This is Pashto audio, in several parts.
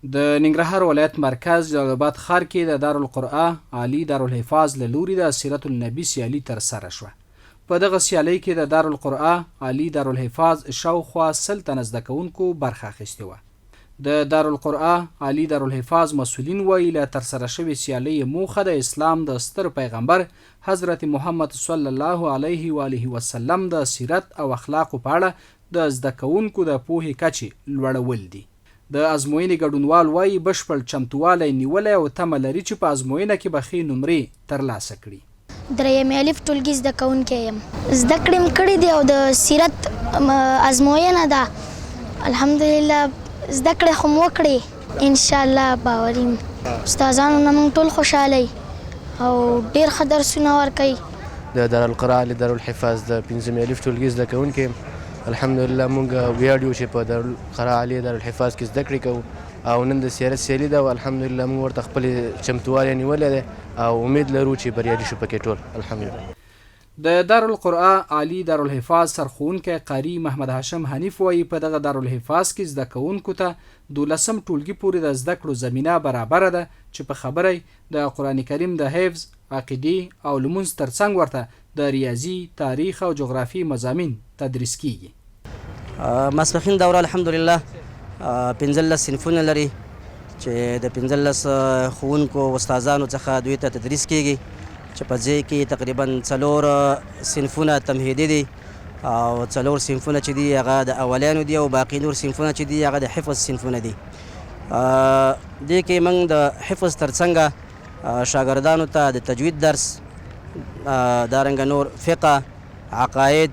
د ننګرهار ولایت مرکز جلال اباد ښار کې د دارالقرآ عالي دارالحفاظ له لوري د سیرت النبي سیالي ترسره شوه. په دغه سیالۍ کې د دارالقرآ عالي دارالحفاظ شاوخوا 100 تنه زده کوونکو برخه اخیستې وه. د دارالقرآ عالي دارالحفاظ مسؤلین وايي، له ترسره شوې سیالۍ یې موخه د اسلام د ستر پیغمبر حضرت محمد صلی الله علیه و آله وسلم د سیرت او اخلاقو په اړه د زده کوونکو د پوهې کچې لوړول دي. د ازموینې ګډونوال وايي، بشپړ چمتووالی نیولی او تمه لري چې په ازموینه کې به ښې نمرې ترلاسه کړي. درېیم الف ټولګي زده کوونکی یم. زده کړې مې کړې دي او د سیرت ازموینه ده. الحمدلله زده کړې خو مو وکړې. ان شاء الله باوري یم. استادانو نه موږ ټول خوشحاله یو او ډېر ښه درسونه ورکوي. د دارالقراء لدارالحفاظ د پنځمې الف ټولګي زده کوونکی یم. الحمدلله موږ ویاړ یو چې په دارالقراء عالیه دارالحفاظ کې زده کړې کوو او نن د سیارت سیالي ده او الحمدلله موږ ورته خپل چمتووالی نیولی دی او امید لرو چې بریالي شو پکې ټول الحمدلله. د دارالقرآ عالي دارالحفاظ سرښوونکی قاري محمد هاشم حنیف وايي، په دغه دارالحفاظ کې زده کوونکو ته دولسم ټولګي پورې د زده کړو زمینه برابره ده چې په خبره یې د قرآن کریم د حفظ، عقیدې او لمونځ ترڅنګ ورته د ریاضي، تاریخ او جغرافیې مضامین تدریس کیږي. ماسپښین دوره الحمدلله 15 صنفونه لري چې د 15 ښوونکو او استادانو څخه دوی ته تدریس کیږي چې په ځای کې تقریبا څلور صنفونه تمهیدي دي او څلور صنفونه چې دي هغه د اولانو دي او باقي نور صنفونه چې دي هغه د حفظ صنفونه دي. دې کې موږ د حفظ ترڅنګه شاګردانو ته د تجوید درس، دارنګه نور فقه، عقاید،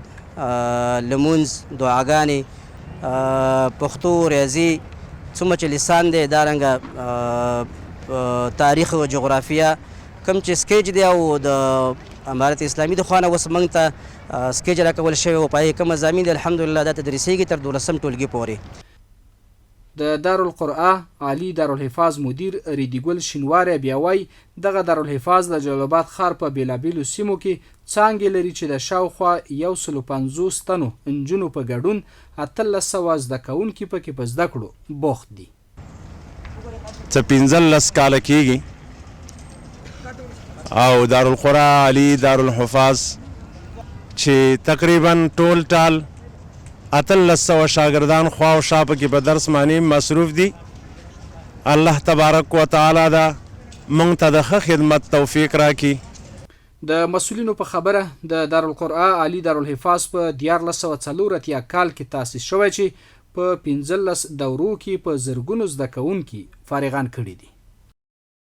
لمونځ، دعاګانې، پښتو، ریاضي، څومره چې لسان دی، دارنګه تاریخ او جغرافیه کوم چې سکیج دی او د امارت اسلامي د خوا نه اوس موږ ته سکیج راکول شوی او په هغې کوم مضامین دي الحمدلله دا تدریسېږي تر دولسم ټولګي پورې. د دارالقرآ عالي دارالحفاظ مدیر ریدي ګل شینواری بیا وايي، دغه دارالحفاظ د جلال اباد ښار په بېلابېلو سیمو کې څانګې لري چې د شاوخوا 150 تنو نجونو په ګډون 1800 زده کوونکي په کې په زده کړو بوخت دي. څه 15 کاله کېږي او دارالقرآ عالي دارالحفاظ چې تقریبا ټول ټال 1800 شاګردان خوا او شا پکې په درس معنی مصروف دي. الله تبارک وتعالی دا مونږ ته د ښه خدمت توفیق راکړي. د مسؤلینو په خبره د دارالقرآ عالي دارالحفاظ په 1384 کال کې تاسیس شوی چې په 15 دورو کې په زرګونو زده کوونکي فارغان کړي دي.